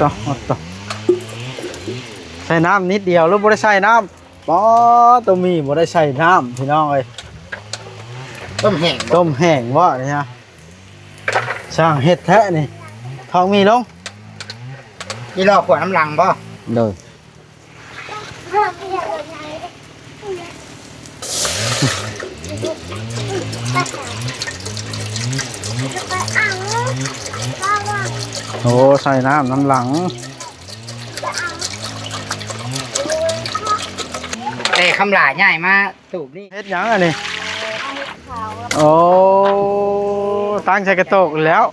ຕໍ່ ຕໍ່ ໃສ່ນ້ຳນິດດຽວ ຫຼືບໍ່ໄດ້ໃສ່ນ້ຳ? ປໍ ໂຕມີບໍ່ໄດ້ໃສ່ນ້ຳ ພີ່ນ້ອງເອີຍ. ຕົ້ມແຫ້ງ ຕົ້ມແຫ້ງບໍ່ນີ້ຮະ? ຊ່າງເຮັດແທ້ນີ້. ທອງມີລົງ ອີ່ຫຼໍ່ຂົວນ້ຳຫຼັງບໍ່? ໂດຍ. ໂອ້ ໃສ່ນ້ຳນຳຫຼັງ. ແຕ່ຄຳຫຼ້າຍ້າຍມາຕູບນີ້ ເຮັດຫຍັງອັນນີ້? ເຮັດຂາວ. ໂອ້ ຕັ້ງໃສ່ກະໂຕກແລ້ວ.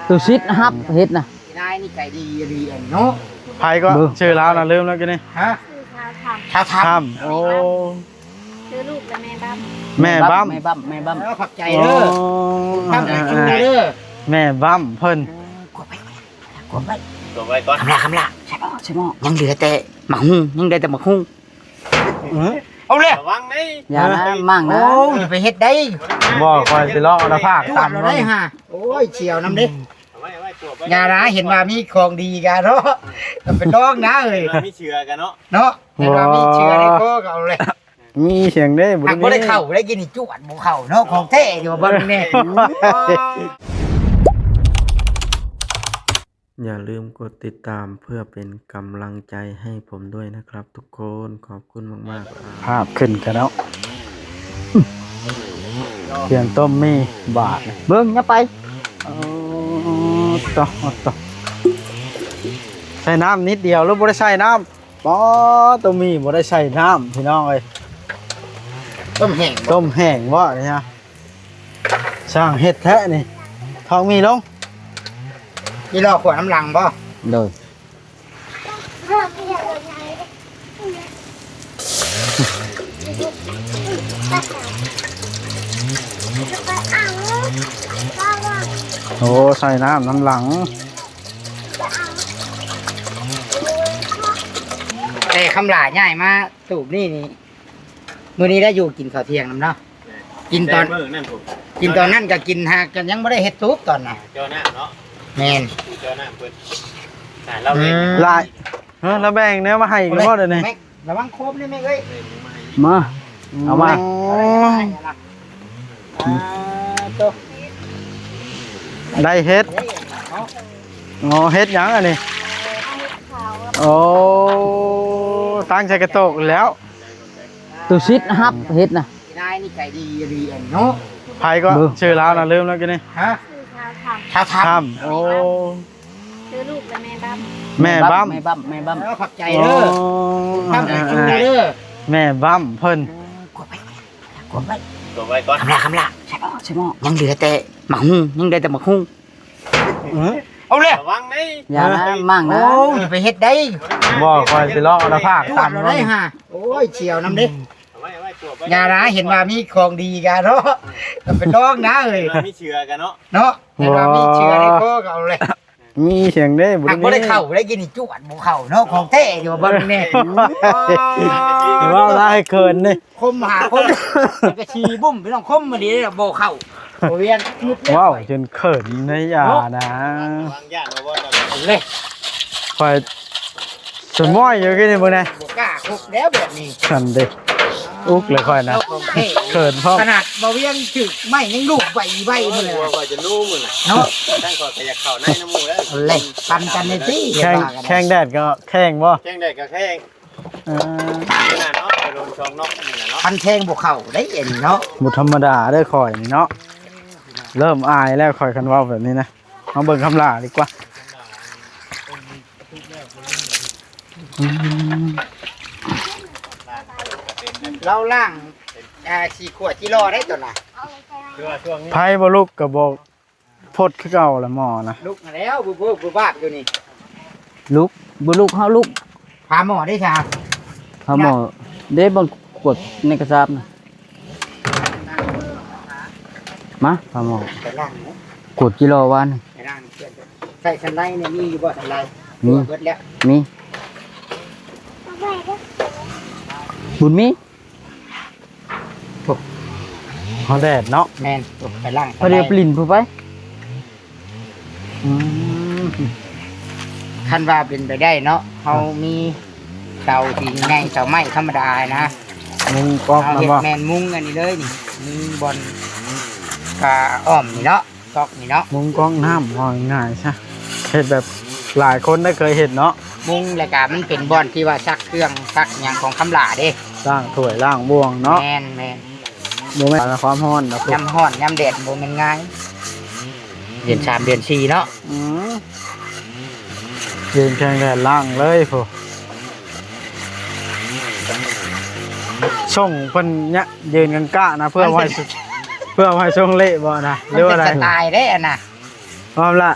ຕຸສິດຮັບເຮັດນະ. ນາຍນີ້ໃຈດີອີ່ຫຼີເນາະ. ໃຜກໍ ເບິ່ງ ຊື່ລາວນະ ລືມແລ້ວກີ້ນີ້. ຮະ? ຊື່ທ້າວທຳ. ທ້າວທຳ. ໂອ້ ຊື່ລູກ ແລະ ແມ່ບ້ຳ. ແມ່ບ້ຳ ແມ່ບ້ຳ ແມ່ບ້ຳ. ເອີ ຂອບໃຈເດີ. ໂອ້ ຂອບໃຈເດີ ແມ່ບ້ຳເພິ່ນ. ເອີ ກວດໄປ ກວດໄປ ກວດໄວ້ກ່ອນ. ຄຳລະ ຄຳລະ ໃສ່ໝໍ້ ໃສ່ໝໍ້. ຍັງເຫຼືອແຕ່ໝາກຫຸ່ງ ຍັງໄດ້ແຕ່ໝາກຫຸ່ງ. ເອີ ເອົາແຫຼະ ລະວັງເດ້. ຢ່ານະ ໝັ້ງນະ. ໂອ້ຍ ຢ່າໄປເຮັດໄດ້. ບໍ່ ຂ້ອຍຊິລອງເອົາໜ້າຜາກຕຳເບິ່ງ. ໂອ້ຍ ສຽວນຳເດ້. ເອົາໄວ້ ເອົາໄວ້ ກວດໄວ້. ຢ່ານະ ເຫັນວ່າມີຂອງດີກະເນາະ ກະໄປລອງນະເອີຍ. ມີເຊື້ອກະເນາະ ເນາະ. ເຫັນວ່າມີເຊື້ອໃນຄໍກະເອົາເລີຍ. ມີສຽງເດ້ ບໍ່ໄດ້ ບໍ່ໄດ້ເຂົ້າໄດ້ກິນນີ້ ຈວດບໍ່ເຂົ້າເນາະ. ຂອງແທ້ຢູ່ ເບິ່ງແນ່. ຢ່າລືມກົດຕິດຕາມເພື່ອເປັນກຳລັງໃຈໃຫ້ຜົມດ້ວຍນະຄັບທຸກຄົນ. ຂອບຄຸນມາກໆ. ພາບຂຶ້ນກະເນາະ. ກຽງຕົ້ມມີບາດ ເບິ່ງ ຢ່າໄປ. ອໍ ຕໍ່ ຕໍ່ ໃສ່ນ້ຳນິດດຽວ ຫຼືບໍ່ໄດ້ໃສ່ນ້ຳ? ປໍ ໂຕມີບໍ່ໄດ້ໃສ່ນ້ຳ ພີ່ນ້ອງເອີຍ. ຕົ້ມແຫ້ງ ຕົ້ມແຫ້ງບໍ່ນີ້ຮະ? ຊ່າງເຮັດແທ້ນີ້. ທອງມີລົງ ອີ່ຫຼໍ່ຂົວນ້ຳຫຼັງບໍ່? ໂດຍ. ໂອ້ ໃສ່ນ້ຳນຳຫຼັງ. ແຕ່ຄຳຫຼ້າຍ້າຍມາຕູບນີ້ນີ້ ມື້ນີ້ໄດ້ຢູ່ກິນເຂົ້າທ່ຽງນຳເນາະ. ກິນຕອນ ແຕ່ມື້ນັ້ນພຸ້ນ ກິນຕອນນັ້ນກະກິນ ຫາກະຍັງບໍ່ໄດ້ເຮັດຕູບຕອນນະ. ເຈົ້ານ້ຳເນາະ. ແມ່ນ ເຈົ້ານ້ຳເພິ່ນ. ອ່າ ລາວແບ່ງ ອືມ ຫຼາຍ. ເອີ ລາວແບ່ງແນວມາໃຫ້ອີກບໍ່ດຽວນີ້? ລະວັງໂຄມເດ້ແມ່ເອີຍ. ມາ ເອົາມາ. ໂອ້ຍ ອ່າ ໂຕ ໄດ້ເຮັດ. ອໍ ເຮັດຫຍັງອັນນີ້? ເຮັດຂາວ. ໂອ້ ຕັ້ງໃສ່ກະໂຕກແລ້ວ. ຕຸສິດຮັບເຮັດນະ. ນາຍນີ້ໃຈດີອີ່ຫຼີເນາະ. ໃຜກໍ ເບິ່ງ ຊື່ລາວນະ ລືມແລ້ວກີ້ນີ້. ຮະ? ຊື່ທ້າວທຳ. ທ້າວທຳ. ໂອ້ ຊື່ລູກ ແລະ ແມ່ບ້ຳ. ແມ່ບ້ຳ ແມ່ບ້ຳ ແມ່ບ້ຳ. ເອີ ຂອບໃຈເດີ. ອໍ ຂອບໃຈເດີ ແມ່ບ້ຳເພິ່ນ. ກວດໄວ້ ກວດໄວ້ ກວດໄວ້ກ່ອນ. ຄຳລະ ຄຳລະ ໃສ່ໝໍ້ ໃສ່ໝໍ້. ຍັງເຫຼືອແຕ່ໝາກຫຸ່ງ ຍັງໄດ້ແຕ່ໝາກຫຸ່ງ. ເອີ ເອົາແຫຼະ ລະວັງເດ້. ຢ່ານະ ໝັ້ງນະ. ໂອ້ຍ ຢ່າໄປເຮັດໄດ້. ບໍ່ ຂ້ອຍຊິລອງເອົາໜ້າຜາກຕຳເບິ່ງ. ໂອ້ຍ ສຽວນຳເດ້. ເອົາໄວ້ ເອົາໄວ້ ກວດໄວ້. ຢ່ານະ ເຫັນວ່າມີຂອງດີກະເນາະ ກະໄປລອງນະເອີຍ. ມີເຊື້ອກະເນາະ ເນາະ. ເຫັນວ່າມີເຊື້ອໃນຄໍກະເອົາເລີຍ. ມີສຽງເດ້ ບໍ່ໄດ້ ບໍ່ໄດ້ເຂົ້າໄດ້ກິນນີ້ ຈວດບໍ່ເຂົ້າເນາະ. ຂອງແທ້ຢູ່ ເບິ່ງແນ່. ເວົ້າຫຼາຍເຂີນເດ້. ຄົມຫາຄົມ ກະຊີບຸ້ມ ພີ່ນ້ອງ ຄົມມາດີເດ້ ບໍ່ເຂົ້າ ບໍ່ວຽນ. ເວົ້າຈົນເຂີນໃນຢານະ. ວາງຢ້ານບໍ່ ຕອນເລີຍ. ຂ້ອຍສະໝ້ອຍຢູ່ກີ້ນີ້ເບິ່ງແນ່. ບໍ່ກ້າຄົບແລ້ວແບບນີ້. ຊັ້ນເດ້ ອຸກເລີຍຂ້ອຍນະ. ເຂີນພ້ອມ. ຂະໜາດບໍ່ວຽນຖືກໄມ້ຍັງລູບໄວໆ ມື້ນັ້ນ. ຂ້ອຍຈະຮູ້ມື້ນັ້ນເນາະ. ຊັ້ນຂ້ອຍກະຢາກເຂົ້າໃນນຳໝູ່ແລ້ວ. ເລີຍ ປັນກັນແນ່ຕິ. ແຂ່ງ ແຂ່ງແດດກໍແຂ່ງບໍ່? ແຂ່ງແດດກໍແຂ່ງ. ເອີ ນີ້ນະເນາະ ໄປລົງຊ່ອງນອກນີ້ນະເນາະ. ຄັນແທງບໍ່ເຂົ້າໄດ້ອັນນີ້ເນາະ. ບໍ່ທຳມະດາເດີຂ້ອຍນີ້ເນາະ. ເລີ່ມອາຍແລ້ວຂ້ອຍ ຄັນເວົ້າແບບນີ້ນະ. ມາເບິ່ງຄຳຫຼ້າດີກວ່າ. ອືມ ລາວລ້າງ ອ່າ ຂີ້ຂົວຈີ່ລໍໄດ້ຕົວນະ. ໃຜບໍ່ລຸກກໍບໍ່ ພົດຄືເກົ່າລະໝໍນະ. ລຸກຫັ້ນແລ້ວ ບຶບບຶບບາບຢູ່ນີ້. ລຸກ ບໍ່ລຸກ ເຮົາລຸກ. ພາໝໍເດ້ຊະ. ພາໝໍເດ້ ເບິ່ງກວດໃນກະສາບນະ. ມາ ພາໝໍ ໄປລ້າງ ກວດຈີ່ລໍວານ. ໄປລ້າງ ໃສ່ສັນໄລນີ້ມີຢູ່ບໍ່? ສັນໄລ ມີ ເບິດແລ້ວ. ມີ ບຸນມີ. ໂອ້ ເຮົາແດດເນາະ. ແມ່ນ ໂອ້ ໄປລ້າງ ພໍດີໄປຫຼິ້ນພຸ້ນໄປ. ອືມ ຄັນວ່າເປັນໄປໄດ້ເນາະ ເຮົາມີເຕົາທີ່ໃຫຍ່ ເຕົາໄມ້ທຳມະດານະ ມຸງກອກ ເຮົາເຮັດ ນຳບໍ່? ແມ່ນມຸງອັນນີ້ເລີຍນີ້ ມຸງບ່ອນກະອ້ອມນີ້ເນາະ ກອກນີ້ເນາະ ມຸງກອກນ້ຳ ເວົ້າງ່າຍໆຊະ ເຮັດແບບຫຼາຍຄົນໄດ້ເຄີຍເຮັດເນາະ ມຸງແລ້ວກະມັນເປັນບ່ອນທີ່ວ່າຊັກເຄື່ອງຊັກຫຍັງຂອງຄຳຫຼ້າເດ້ ລ້າງຖ້ວຍລ້າງບ່ວງເນາະ ແມ່ນໆ ບໍ່ແມ່ນຄວາມຮ້ອນນະ ຍາມຮ້ອນຍາມແດດບໍ່ແມ່ນງ່າຍ ເດືອນສາມເດືອນສີ່ເນາະ ອືມ ຢືນແຂ່ງແດດລ້າງເລີຍພຸ້ນ ສົ່ງເພິ່ນຍະ ຢືນກາງກະນະ ເພື່ອບໍ່ໃຫ້ ມັນເປັນ ເພື່ອບໍ່ໃຫ້ສົ່ງເລະບໍ່ນະ ມັນ ຫຼືວ່າໃດ ເປັນສະໄຕເດ້ອັນນະ ພ້ອມລະ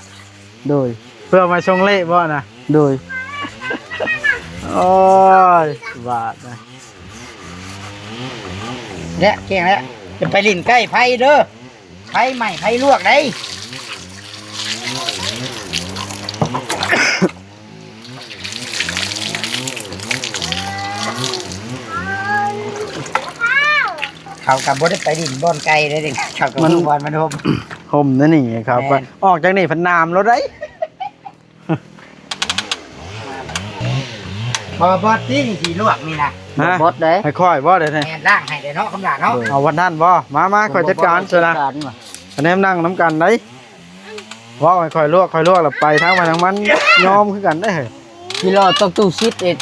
ໂດຍ ເພື່ອບໍ່ໃຫ້ສົ່ງເລະບໍ່ນະ ໂດຍ ໂອ້ຍ ບາດນະ ແລະ ແກ້ງແລ້ວ ຢ່າໄປຫຼິ້ນໃກ້ໄຟເດີ. ໄຟໄໝ້ໄຟລວກໄດ໋ ເຂົາກໍບໍ່ໄດ້ໄປຫຼິ້ນບ່ອນໄກເດ້ ເຂົາກໍ ມັນ ຮູ້ບ່ອນມັນຮົ່ມ ຮົ່ມນັ້ນນີ້ ເຂົາ ແມ່ນ ກໍອອກຈາກນີ້ພັນນາມໂລດໄດ໋. ບໍ່ ບໍ່ຕິ ຊິລວກນີ້ນະ ຮະ ບໍ່ເດ້ ໃຫ້ຂ້ອຍບໍ່ເດ້ນີ້ ແມ່ນ ລ້າງໃຫ້ເດ້ເນາະ ຄຳຫຼ້າເນາະ ເອົາວັນນັ້ນບໍ່ ມາ ມາ ຂ້ອຍຈັດການ ເອີ ຈັ່ງຊັ້ນນະ ແນມນັ່ງນຳກັນໄດ໋ ເວົ້າໃຫ້ຂ້ອຍລວກ ຂ້ອຍລວກແລ້ວໄປທາງໃຜທາງມັນ ຍອມຄືກັນເດ້ ກິໂລຕົກຕູ້ຊິດອີກ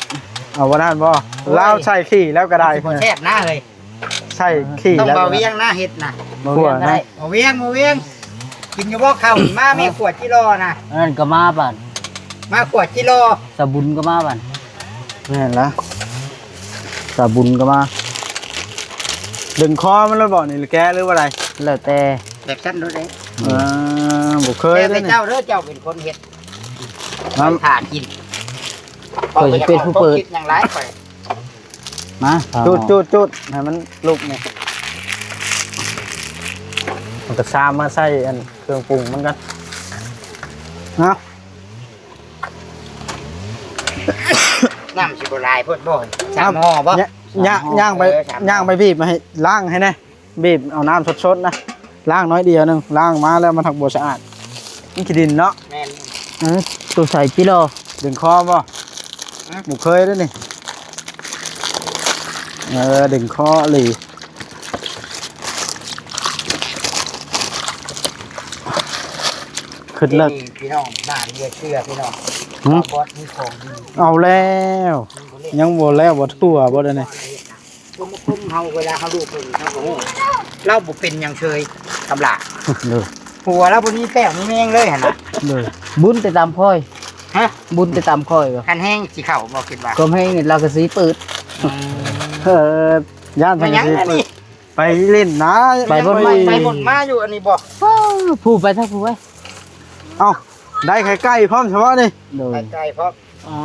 ເອົາວັນນັ້ນບໍ່ ໂອ້ຍ ລາວໃສ່ຂີ້ແລ້ວກໍໄດ້ ຊິບໍ່ແຊບນະເຮີ້ຍ. ໃສ່ຂີ້ ຕ້ອງ ແລ້ວ ບ່າວວຽງນະເຮັດນະ ບ່າວວຽງນະ ບ່າວວຽງ ບ່າວວຽງ ກິນຢູ່ບໍ່ເຂົ້ານີ້ ມາແມ່ຂວດຈິລໍນະ ອັນນັ້ນກໍມາບາດ ມາຂວດຈິລໍ ສາບຸນກໍມາບາດ ແມ່ນລະ ສາບຸນກໍມາ ດຶງຄໍມັນແລ້ວບໍ່ນີ້ ແກະຫຼືວ່າໃດ ແລ້ວແຕ່ ແບບຊັ້ນໂລດເດ້ ອ່າ ບໍ່ເຄີຍເດ້ນີ້ ແຕ່ເຈົ້າເດີ ເຈົ້າເປັນຄົນເຮັດ ໄປຖ້າກິນ ຂ້ອຍຊິເປັນຜູ້ເປີດ ຫຍັງຫຼາຍຂ້ອຍ ມາ ຈູດ ຈູດ ຈູດ ໃຫ້ມັນລຸກນີ້ ມັນກໍຊາມມາໃສ່ອັນເຄື່ອງປຸງມັນກ່ອນ ເອົາ ນ້ຳຊິບໍ່ຫຼາຍໂພດບໍ່ ສາມຫໍ່ບໍ່ ຍະ ຍະ ຍ່າງໄປ ເອີ ສາມຫໍ່ ຍ່າງໄປບີບໃຫ້ ລ້າງໃຫ້ແດ່ ບີບເອົານ້ຳສົດໆນະ ລ້າງໜ້ອຍດຽວໜຶ່ງ ລ້າງມາແລ້ວມັນທັກບໍ່ສະອາດ ມັນຂີ້ດິນເນາະ ແມ່ນ ເອີ ໂຕໃສຕິຫຼໍ ດຶງຄໍບໍ່ ຮະ ບໍ່ເຄີຍເດ້ນີ້ ເອີ ດຶງຄໍອີ່ຫຼີ ຂຶ້ນເລີກ ນີ້ພີ່ນ້ອງ ໜ້າເຫຼືອເຊື່ອພີ່ນ້ອງ ຫຶ ບ່າວບອດມີຂອງດີ ເອົາແລ້ວ ຍັງບໍ່ແລ້ວ ບໍ່ທົ່ວບໍ່ໄດ້ນີ້ ຄົນມາຄົມເຮົາ ເວລາເຮົາລູກເພິ່ນເຮົາກໍຮູ້ ລາວບໍ່ເປັນຫຍັງເຊີຍ ຄຳຫຼ້າ ໂດຍ ຜົວລາວບໍ່ມີແປ້ວມີແມງເລີຍຫັ້ນນະ ໂດຍ ບຸນແຕ່ຕາມຂ້ອຍ ຮະ ບຸນແຕ່ຕາມຂ້ອຍ ຄັນແຮງຊິເຂົ້າບໍ່ ຄິດວ່າ ຄວາມແຮງນີ້ລາວກໍຊິເປີດ ອືມ ເອີ ຢ້ານ ແມ່ນຫຍັງອັນນີ້ ໄປຫຼິ້ນນະ ໄປບົນ ໄປບົນມາຢູ່ອັນນີ້ບໍ່ ຜູ້ໄປທາງຜູ້ໄປ ເອົ້າ ໄດ້ໄຂ່ໄກ່ພ້ອມສະເພາະນີ້ ໂດຍ ໄຂ່ໄກ່ພ້ອມ ອໍ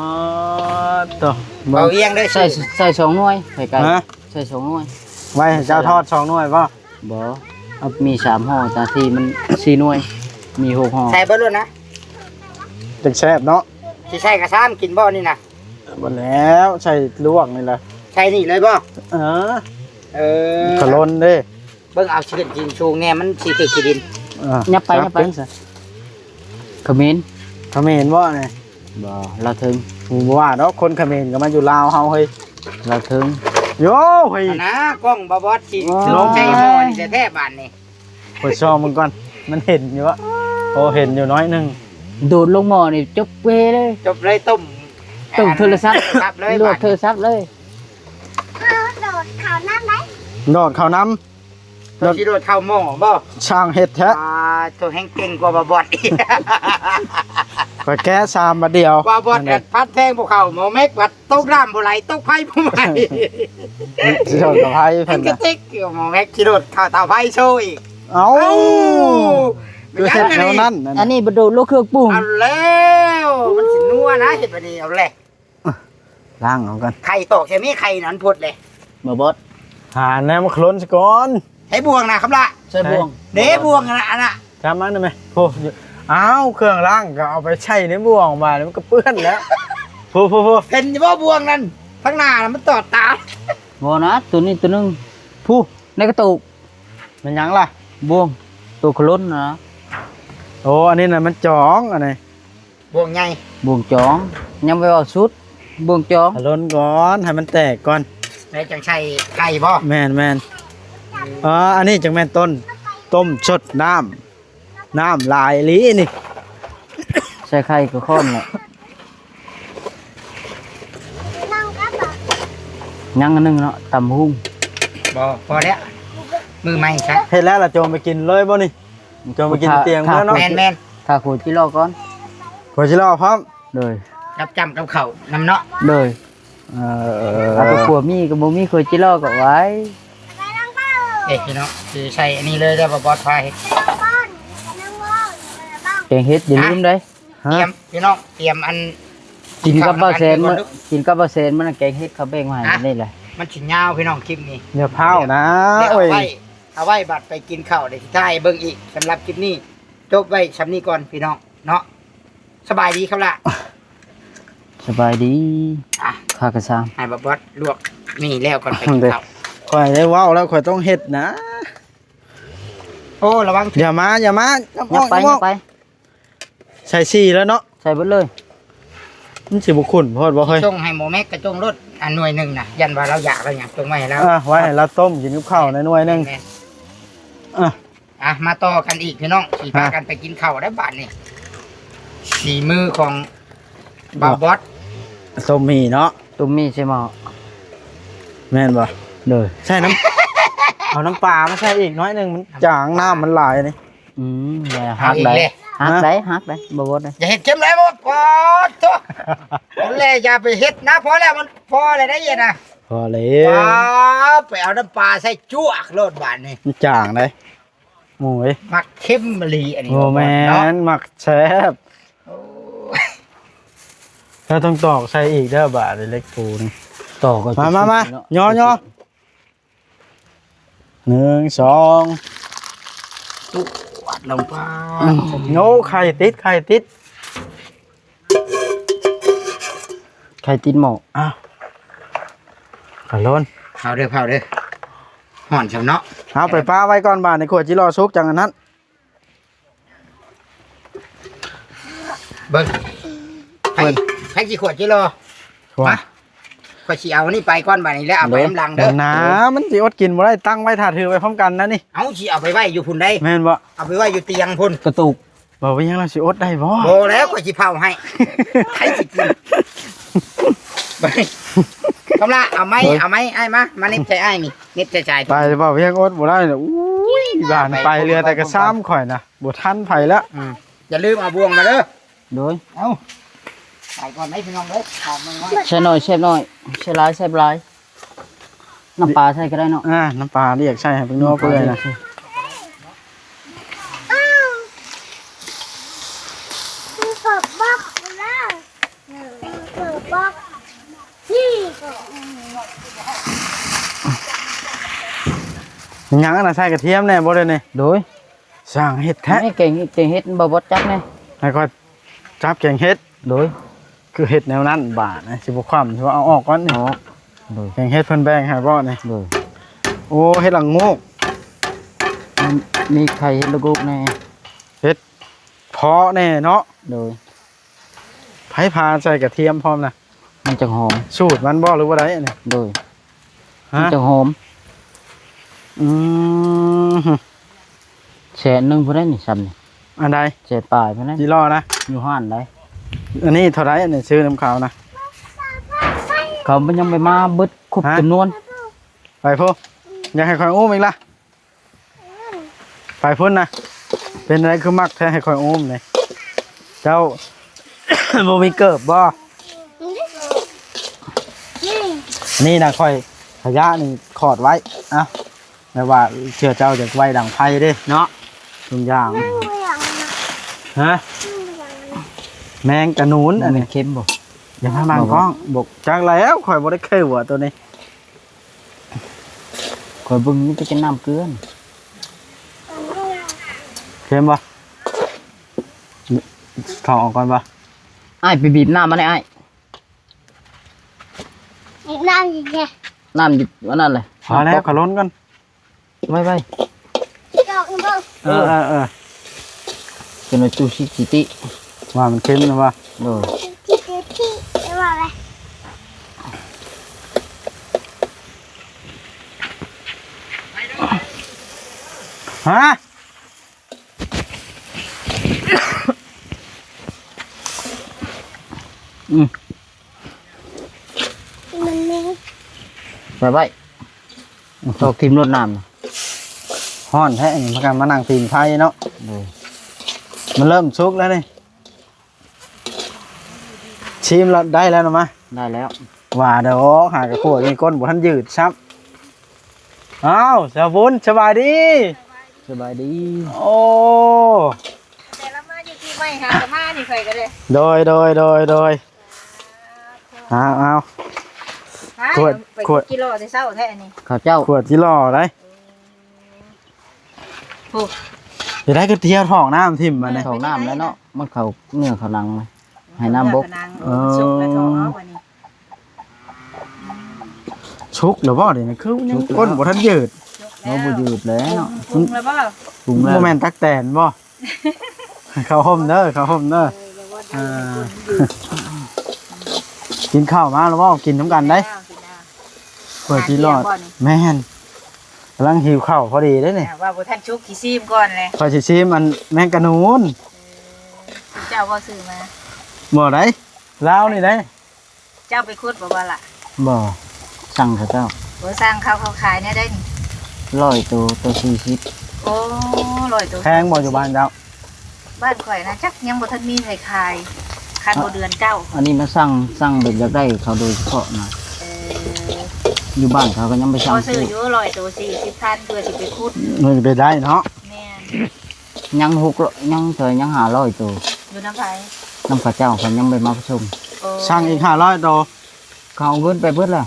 ໂຕ ເບົາວຽງເດີ ໃສ່ ໃສ່ສອງໜ່ວຍ ໄຂ່ໄກ່ ຮະ ໃສ່ສອງໜ່ວຍ ໄວ້ໃຫ້ເຈົ້າທອດສອງໜ່ວຍບໍ່ ບໍ່ ເອົາມີສາມຫໍ່ ຕາທີ່ມັນສີ່ໜ່ວຍ ມີຫົກຫໍ່ ໃສ່ເບິດໂລດນະ ຈັ່ງແຊບເນາະ ຊິໃສ່ກະຊາມກິນບໍ່ນີ້ນະ ບໍ່ແລ້ວ ໃສ່ລວກນີ້ລະ ໃສ່ນີ້ເລີຍບໍ່ ເອີ ເອີ ຂະຫຼົ່ນເດ້ ເບິ່ງເອົາຊິຂຶ້ນກິນສູງແດ່ ມັນຊິຖືກຂີ້ດິນ ອ່າ ຍັບໄປ ຍັບໄປ ຂະເໝນ ຂະເໝນບໍ່ນີ້ ບໍ່ ລາວເທິງ ບໍ່ວ່າດອກ ຄົນຂະເໝນກໍມາຢູ່ລາວເຮົາເຮີ້ຍ ລາວເທິງ ໂຢ ເຮີ້ຍ ອັນນະ ກ້ອງບໍ່ບອດຊິ ອໍ ລົງໃສ່ໝໍ້ນີ້ແທ້ໆບາດນີ້ ເປີດຊ່ອງເບິ່ງກ່ອນ ມັນເຫັນຢູ່ບໍ່ ໂອ ເຫັນຢູ່ໜ້ອຍໜຶ່ງ ໂດດລົງໝໍ້ນີ້ຈົບເວເລີຍ ຈົບເລີຍ ຕົ້ມ ຕົ້ມໂທລະສັບ ລວກໂທລະສັບເລີຍ ໂດດເຂົ້ານ້ຳໄດ໋ ໂດດເຂົ້ານ້ຳ ໂດດ ຊິໂດດເຂົ້າໝໍ້ບໍ່ ຊ່າງເຮັດແທ້ ອ່າ ໂຕແຮງເກັ່ງກວ່າບ່າວບອດອີກ ຂ້ອຍແກະຊາມບາດດຽວ ບ່າວບອດ ນັ້ນແຫຼະ ພັດແພງບໍ່ເຂົ້າ ໝໍ້ແມັກພັດຕົກນ້ຳບໍ່ໄຫຼ ຕົກໄຟບໍ່ໄໝ້ ຊິໂດດເຂົ້າໄຟເພິ່ນນະ ກະຕິກ ໝໍ້ແມັກຊິໂດດເຂົ້າເຕົາໄຟໂຊອີກ ເອົ້າ ເອົ້າ ຄືເຮັດແນວນັ້ນ ອັນນີ້ບໍ່ໂດດລົງເຄື່ອງປຸງ ເອົາແລ້ວ ມັນຊິນົວນະ ເຮັດບາດນີ້ ເອົາແຫຼະ ລ້າງເອົາກ່ອນ ໄຂ່ຕອກໃສ່ມີໄຂ່ນັ້ນໂພດເດ້ ບໍ່ບອດ ຫາແນວມາໂຄລນຊະກ່ອນ ໃຊ້ບ່ວງນະຄຳລະ ໃຊ້ບ່ວງ ເດ້ ບ່ວງອັນນະ ອັນນະ ຈຳມາໄດ້ໄໝ ໂອ້ ອ້າວ ເຄື່ອງລ້າງກໍເອົາໄປໃສ່ໃນບ່ວງ ບາດນີ້ມັນກໍເປື້ອນແລ້ວ ໂອ້ ໂອ້ ໂອ້ ເຫັນຢູ່ບໍ່ບ່ວງນັ້ນ ທາງໜ້ານະມັນຕອດຕາ ບໍ່ນະ ໂຕນີ້ໂຕໜຶ່ງ ຜູ້ ໃນກະຕຸກ ແມ່ນຫຍັງລະ ບ່ວງ ໂຕໂຄລນນະ ໂອ້ ອັນນີ້ນະມັນຈອງ ອັນນີ້ ບ່ວງໃຫຍ່ ບ່ວງຈອງ ຍັງບໍ່ເວົ້າສຸດ ບ່ວງຈອງ ອາລົນກ່ອນ ໃຫ້ມັນແຕກກ່ອນ ແລ້ວຈັ່ງໃສ່ໄຂ່ບໍ່? ແມ່ນໆ ອໍ ອັນນີ້ຈັ່ງແມ່ນຕົ້ນ ຕົ້ມສົດນ້ຳ ນ້ຳຫຼາຍອີ່ຫຼີນີ້ ໃສ່ໄຂ່ກໍຂ້ອນແຫຼະ ຍັງອັນໜຶ່ງເນາະ ຕຳຫຸ່ງ ບໍ່ ພໍແລ້ວ ມື້ໃໝ່ຊະ ເຮັດແລ້ວລະໂຈມໄປກິນເລີຍບໍ່ນີ້? ໂຈມໄປກິນຕຽງເມືອເນາະ ແມ່ນໆ ຖ້າຂົວຈິລໍກ່ອນ ຂົວຈິລໍພ້ອມ ໂດຍ ກັບຈ້ຳກັບເຂົ້ານຳເນາະ ໂດຍ ເອີ ຖ້າຂົວມີກໍບໍ່ມີ ຂົວຈິລໍກໍໄວ້ ເອີ ພີ່ນ້ອງ ຊິໃສ່ອັນນີ້ເລີຍເດີ ບໍ່ປອດໄພ ແກງເຫັດຢ່າລືມເດ້ ຮະ ຕຽມ ພີ່ນ້ອງ ຕຽມອັນ ກິນກັບບ່າວແສນ ກິນກັບບ່າວແສນ ມັນແກງເຫັດເຂົາແບ່ງມາໃຫ້ ອ່ະ ນີ້ແຫຼະ ມັນຊິຍາວພີ່ນ້ອງຄລິບນີ້ ຢ່າພ້າວນະ ໂອ້ຍ ເອົາໄວ້ ເອົາໄວ້ບັດໄປກິນເຂົ້າ ເດ ຊິຖ່າຍໃຫ້ເບິ່ງອີກ ສຳລັບຄລິບນີ້ ຈົບໄວ້ຊ່ຳນີ້ກ່ອນພີ່ນ້ອງເນາະ ສະບາຍດີຄັບລະ ສະບາຍດີ ອ່ະ ຂ້າກະຊ່າງ ໃຫ້ບາບອດລວກນີ້ແລ້ວກ່ອນໄປກິນເຂົ້າ ຂ້ອຍໄດ້ເວົ້າແລ້ວ ຂ້ອຍຕ້ອງເຮັດນະ ໂອ້ ລະວັງ ຢ່າມາ ຢ່າມາ ຢ່າໄປ ຢ່າໄປ ໃສ່ສີ່ແລ້ວເນາະ ໃສ່ເບິດເລີຍ ມັນຊິບໍ່ຂຸ້ນໂພດບໍ່ເຮີ້ຍ ຈົ່ງໃຫ້ໝໍແມັກກະຈົ່ງໂລດ ອັນໜ່ວຍໜຶ່ງນະ ຢ້ານວ່າລາວຢາກລາວຫຍັງ ຈົ່ງໄວ້ໃຫ້ລາວ ອ່ະ ໄວ້ໃຫ້ລາວຕົ້ມກິນກັບເຂົ້າໃນໜ່ວຍໜຶ່ງ ແມ່ນໆ ອ່ະ ອ່ະ ມາຕໍ່ກັນອີກພີ່ນ້ອງ ຊິພາກັນໄປກິນເຂົ້າແລ້ວບາດນີ້ ສີມືຂອງບ່າວບອດ ຕົ້ມໝີ່ເນາະ ຕົ້ມໝີ່ໃສ່ໝໍ້ ແມ່ນບໍ່? ໂດຍ ໃສ່ນ້ຳ ເອົານ້ຳປາມາໃສ່ອີກໜ້ອຍໜຶ່ງ ມັນຈາງ ນ້ຳມັນຫຼາຍນີ້ ອືມ ແລ້ວຫັກໄດ້ ຫັກໄດ້ ຫັກໄດ້ ບໍ່ບໍ່ໄດ້ ຢ່າເຮັດເຄັມຫຼາຍ ບໍ່ ປາດໂທ້ ແລ້ວຢ່າໄປເຮັດນະ ພໍແລ້ວ ມັນພໍແລ້ວໄດ໋ນະ ພໍແລ້ວ ປາດ ໄປເອົານ້ຳປາໃສ່ຈວກໂລດບາດນີ້ ມັນຈາງໄດ໋ ໂອ້ຍ ມັກເຄັມອີ່ຫຼີອັນນີ້ ບໍ່ແມ່ນ ມັກແຊບ ໂອ້ຍ ເຮົາຕ້ອງຕອກໃສ່ອີກເດີບາດນີ້ ເຫຼັກປູນີ້ ຕອກກໍ ມາ ມາ ມາ ຍໍໆ ໜຶ່ງ ສອງ ຕວດລົງໄປ ອືມ ໂອ້ ໄຂ່ຕິດ ໄຂ່ຕິດ ໄຂ່ຕິດໝໍ້ ອ້າວ ກະໂລນ ເຜົາເດີ ເຜົາເດີ ຮ້ອນຊ່ຳເນາະ ເອົາໄປປະໄວ້ກ່ອນ ບາດນີ້ຂົ້ວຈິລໍສຸກຈັ່ງອັນນັ້ນ ເບິ່ງ ໃຜ ໃຜຊິຂົ້ວຈິລໍ ມາ ຂ້ອຍຊິເອົາອັນນີ້ໄປກ່ອນບາດນີ້ ແລ້ວເອົາໄປນຳຫຼັງເດີ ນາ ມັນຊິອົດກິນບໍ່ໄດ້ ຕັ້ງໄວ້ຖ້າຖືໄວ້ພ້ອມກັນນະນີ້ ເອົາ ຊິເອົາໄປໄວ້ຢູ່ພຸ້ນໃດ ແມ່ນບໍ່ ເອົາໄປໄວ້ຢູ່ຕຽງພຸ້ນ ກະຕຸກ ບໍ່ເປັນຫຍັງ ລາວຊິອົດໄດ້ບໍ່ ບໍ່ແລ້ວ ຂ້ອຍຊິເຜົາໃຫ້ ໃຜຊິກິນ ກຳລະ ເອົາໄມ້ ເອົາໄມ້ອ້າຍມາ ມາເນັບໃສ່ອ້າຍນີ້ ເນັບໃສ່ຊາຍ ໄປ ບໍ່ເປັນຫຍັງ ອົດບໍ່ໄດ້ ອູ້ຍ ບ້ານໄປ ເຫຼືອແຕ່ກະຊາມຂ້ອຍນະ ບໍ່ທັນໃຜແລ້ວ ອືມ ຢ່າລືມເອົາບ່ວງມາເດີ ໂດຍ ເອົາ ໄປກ່ອນເດີພີ່ນ້ອງເດີ ຂອງມັນນ້ອຍ ໃສ່ໜ້ອຍແຊບໜ້ອຍ ໃສ່ຫຼາຍແຊບຫຼາຍ ນ້ຳປາໃສ່ກໍໄດ້ເນາະ ອ່າ ນ້ຳປາລຽກໃສ່ໃຫ້ເພິ່ນນົວເປື່ອຍນະ ຫຍັງອັນນະ ໃສ່ກະທຽມແດ່ບໍ່ເດນີ້ ໂດຍ ຊ່າງເຮັດແທ້ ນີ້ແກງ ແກງເຫັດ ບໍ່ ບໍ່ຈັບແນ່ ໃຫ້ຂ້ອຍຈັບແກງເຫັດ ໂດຍ ຄືເຮັດແນວນັ້ນບາດນີ້ ຊິບໍ່ຄວ່ຳ ຊິວ່າເອົາອອກກ່ອນນີ້ ອໍ ໂດຍ ແກງເຫັດເພິ່ນແບ່ງໃຫ້ບໍ່ນີ້ ໂດຍ ໂອ້ ເຫັດລະໂງກ ມັນມີໄຂ່ເຫັດລະໂງກແນ່ ເຫັດເຜາະແນ່ເນາະ ໂດຍ ໃຜພາໃສ່ກະທຽມພ້ອມນະ ມັນຈັ່ງຫອມ ສູດມັນບໍ່ ຫຼືວ່າໃດອັນນີ້ ໂດຍ ຮະ ມັນຈັ່ງຫອມ ອືມ ແສນໜຶ່ງພຸ້ນໃດນີ້ ຊ່ຳນີ້ ອັນໃດ ແສນປາຍພຸ້ນໃດ ຈີລໍນະ ຢູ່ຮ້ານໃດ ອັນນີ້ເທົ່າໃດ ອັນນີ້ຊື້ນຳເຂົານະ ເຂົາມັນຍັງໄປມາເບິດຄົບ ຮະ ຈຳນວນ ໄປພຸ້ນ ຢາກໃຫ້ຂ້ອຍອຸ້ມອີກລະ ໄປພຸ້ນນະ ເປັນໃດຄືມັກແທ້ ໃຫ້ຂ້ອຍອຸ້ມນີ້ ເຈົ້າ ບໍ່ມີເກີບບໍ່ ນີ້ນະ ຂ້ອຍ ຂະຍະນີ້ຂອດໄວ້ ອ່ະ ແບບວ່າເທື່ອເຈົ້າຢາກໄວ້ດັງໄຟເດ້ເນາະ ທຸກຢ່າງ ຮະ ແມງກະໜູນ ອັນນີ້ເຄັມບໍ່ ຢ່າມາບັງກ້ອງ ບໍ່ ຈັກແລ້ວ ຂ້ອຍບໍ່ໄດ້ເຄີວຕົວນີ້ ຂ້ອຍເບິ່ງມີແຕ່ຈະນ້ຳເກືອນ ເຄັມບໍ່? ຖອກອອກກ່ອນບໍ່? ອ້າຍໄປບີບນ້ຳມາແດ່ອ້າຍ ບີບນ້ຳອີກແດ່ ນ້ຳຢູ່ອັນນັ້ນແຫຼະ ພໍແລ້ວ ຂະລົນກ່ອນ ໄວໆ ເອີໆໆ ຈົນວ່າຈູຊິຊິຕິ ວ່າມັນເຄັມນະວ່າ ໂດຍ ຮະ ອືມ ມັນມີ ໄປໄວ້ ຕອກຖິ້ມໂລດນ້ຳ ຮ້ອນແທ້ນີ້ ພາກັນມານັ່ງຜິງໄຟເນາະ ໂດຍ ມັນເລີ່ມສຸກແລ້ວນີ້ ຊີມລະໄດ້ແລ້ວນະມະ ໄດ້ແລ້ວ ວ່າດອກ ຫາກະຂົ້ວນີ້ກົ້ນບໍ່ທັນຍືດຊ້ຳ ອ້າວ ສາວບຸນ ສະບາຍດີ ສະບາຍດີ ໂອ້ ແຕ່ລະມາຢູ່ທີ່ໃໝ່ຫາກະມານີ້ຂ້ອຍກະໄດ້ ໂດຍ ໂດຍ ໂດຍ ໂດຍ ອ້າວ ອ້າວ ຂວດ ຂວດ ກິໂລແຕ່ເຊົ້າແທ້ອັນນີ້ ເຂົ້າເຈົ້າ ຂວດກິໂລໄດ໋ ໂອ້ ຊິໄດ້ກະທຽວຖອກນ້ຳຖິ້ມບັດນີ້ ຖອກນ້ຳແລ້ວເນາະ ມັນເຂົ້າເນື້ອເຂົ້າໜັງ ໃຫ້ນ້ຳບົກ ເອີ ສຸກແລ້ວເນາະບັດນີ້ ສຸກແລ້ວບໍ່ນີ້ ຄືຍັງ ສຸກແລ້ວ ກົ້ນບໍ່ທັນຍືດ ບໍ່ ບໍ່ຍືດແລ້ວ ປຸງແລ້ວບໍ່ ປຸງແລ້ວ ບໍ່ແມ່ນຕັກແຕນບໍ່ ເຂົ້າຮົ່ມເດີ ເຂົ້າຮົ່ມເດີ ເອີ ກິນເຂົ້າມາແລ້ວບໍ່ ກິນນຳກັນໄດ໋ ເປີດທີ່ລອດ ແມ່ນ ກຳລັງຫິວເຂົ້າພໍດີເດ້ນີ້ ວ່າບໍ່ທັນສຸກ ຊິຊີມກ່ອນແຫຼະ ຂ້ອຍຊິຊີມອັນແມງກະນູນ ເອີ ເຈົ້າບໍ່ຊື້ມາ ບໍ່ໄດ໋ ລາວນີ້ໄດ໋ ເຈົ້າໄປຂຸດບໍ່ ບໍ່ລະ ບໍ່ ສັ່ງເຂົາເຈົ້າ ບໍ່ ສັ່ງເຂົາ ເຂົາຂາຍແນວໃດນີ້ ຮ້ອຍໂຕ ໂຕສີ່ສິບ ໂອ້ ຮ້ອຍໂຕ ແພງບໍ່ຢູ່ບ້ານເຈົ້າ ບ້ານຂ້ອຍນະ ຈັກຍັງບໍ່ທັນມີໃຜຂາຍ ຄັນບໍ່ເດືອນເກົ້າ ອັນນີ້ມາສັ່ງ ສັ່ງແບບຢາກໄດ້ເຂົາໂດຍສະເພາະນະ ເອີ ຢູ່ບ້ານເຂົາກະຍັງໄປສັ່ງຊື້ຢູ່ ຮ້ອຍໂຕສີ່ສິບພັນ ເພື່ອຊິໄປຂຸດ ມັນຊິໄປໄດ້ເນາະ ແມ່ນ ຍັງຫົກ ຍັງເທົ່າໃດ ຍັງຫ້າຮ້ອຍໂຕ ຢູ່ນຳໃຜ ນຳເຂົາເຈົ້າ ເຂົາຍັງບໍ່ໄດ້ມາປະຊຸມ ໂອ້ ສັ່ງອີກຫ້າຮ້ອຍໂຕ ເຂົາເອົາເງິນໄປເບິດແລ້ວ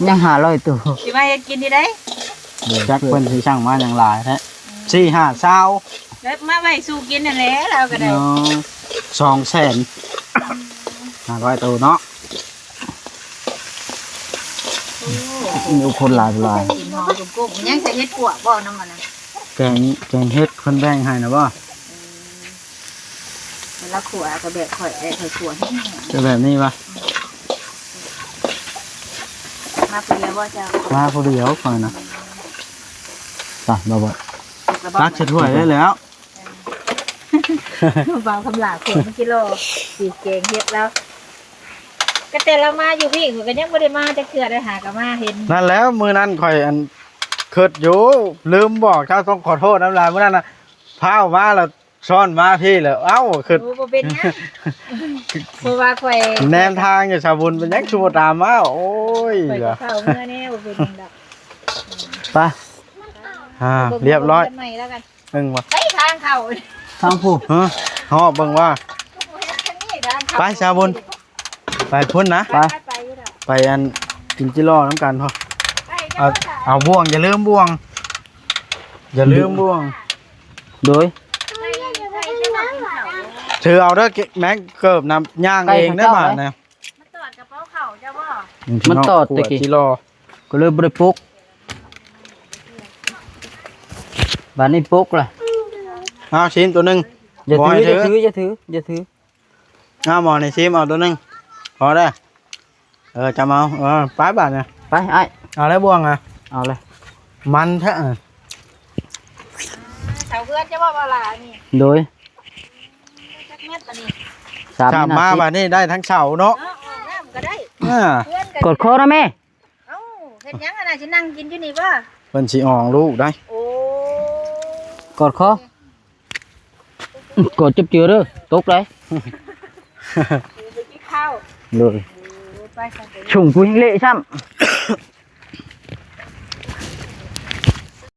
ຍັງຫ້າຮ້ອຍໂຕ ຊິມາເຮັດກິນນີ້ໄດ໋ ຈັກເພິ່ນຊິສັ່ງມາຫຍັງຫຼາຍແທ້ ອືມ ສີ່ຫ້າຊາວ ແລ້ວມາໄວ້ສູ່ກິນຫັ້ນແຫຼະ ລາວກະໄດ້ ອໍ ສອງແສນຫ້າຮ້ອຍໂຕເນາະ ໂອ້ ມີຄົນຫຼາຍບໍ່ຫຼາຍ ກິນຫອມກົ້ງໆ ຍັງໃສ່ເຫັດປວກບໍ່ນຳຫັ້ນນະ ແກງ ແກງເຫັດເພິ່ນແບ່ງໃຫ້ນະບໍ່ ອືມ ລາວຂົ້ວກະແບບຂ້ອຍ ແບບຂ້ອຍຂົ້ວແຫ້ງໆ ຈະແບບນີ້ວະ ມາຜູ້ດຽວບໍ່ເຈົ້າ ມາຜູ້ດຽວຂ້ອຍນະ ໄປ ບໍ່ ບໍ່ ຕັກໃສ່ຖ້ວຍໄດ້ແລ້ວ ບ່າວຄຳຫຼ້າຂົວມັນກິໂລ ຊິແກງເຫັດແລ້ວ ກະແຕ່ລາວມາຢູ່ພີ້ ຂ້ອຍກະຍັງບໍ່ໄດ້ມາຈັກເທື່ອໄດ໋ ຫາກະມາເຫັນ ນັ້ນແຫຼະ ມື້ນັ້ນຂ້ອຍອັນ ຄຶດຢູ່ ລືມບອກເຈົ້າ ຕ້ອງຂໍໂທດນຳຫຼາຍ ມື້ນັ້ນນະ ພ້າວມາແລ້ວ ຊ້ອນມາພີ້ແລ້ວ ເອົ້າ ຄຶດ ໂອ້ ບໍ່ເປັນຫຍັງ ເພາະວ່າຂ້ອຍ ແນມທາງຢູ່ ສາວບຸນ ເປັນຫຍັງຄືບໍ່ຕາມມາ ໂອ້ຍ ຂ້ອຍກະເຂົ້າເມືອແນ່ ບໍ່ເປັນຫຍັງດອກ ໄປ ອ່າ ລຽບຮ້ອຍ ເບິ່ງໃໝ່ແລ້ວກັນ ເບິ່ງວ່າ ໄປທາງເຂົ້າ ທາງຜູ້ ຮະ ເຫາະເບິ່ງວ່າ ໄປ ສາວບຸນ ໄປພຸ້ນນະ ໄປ ໄປ ໄປຢູ່ດອກ ໄປອັນ ກິນຈິລໍນຳກັນພໍ ເອົາ ເອົາບ່ວງ ຢ່າລືມບ່ວງ ຢ່າລືມບ່ວງ ໂດຍ ຖືເອົາເດີ ແມັກເກີບນຳ ຍ່າງເອງເດີບາດນະ ມັນຕອດກະເປົາເຂົ້າເຈົ້າບໍ່ ມັນຕອດແຕ່ກີ້ ຈິລໍ ກະເລີຍບໍ່ໄດ້ປົກ ບາດນີ້ປົກລະ ເອົາຊີ້ນໂຕໜຶ່ງ ຢ່າຖື ຢ່າຖື ຢ່າຖື ເອົາໝໍນີ້ຊີມເອົາໂຕໜຶ່ງ ພໍເດີ ເອີ ຈຳເອົາ ເອີ ໄປບາດນີ້ ໄປອ້າຍ ເອົາແລ້ວບ່ວງອະ ເອົາເລີຍ ມັນແທ້ ເສົາເຮືອນເຈົ້າບໍ່ ບໍ່ລະນີ້ ໂດຍ ຈັກແມັດອັນນີ້ ສາມ ສາມມາບາດນີ້ໄດ້ທັງເສົາເນາະ ເອີ ອອກນ້ຳກະໄດ້ ອ່າ ເຮືອນກະ ກອດຄໍນະແມ່ ເອົ້າ ເຮັດຫຍັງຫັ້ນນະ ຊິນັ່ງກິນຢູ່ນີ້ບໍ່ ເພິ່ນຊິອອງລູກໄດ໋ ໂອ້ ກອດຄໍ ກອດເຈັບເຈືອເດີ ຕົກໄດ໋ ໄປກິນເຂົ້າ ໂດຍ ເອີ ໄປ ສົ່ງຜູ້ແຮງເລະຊ້ຳ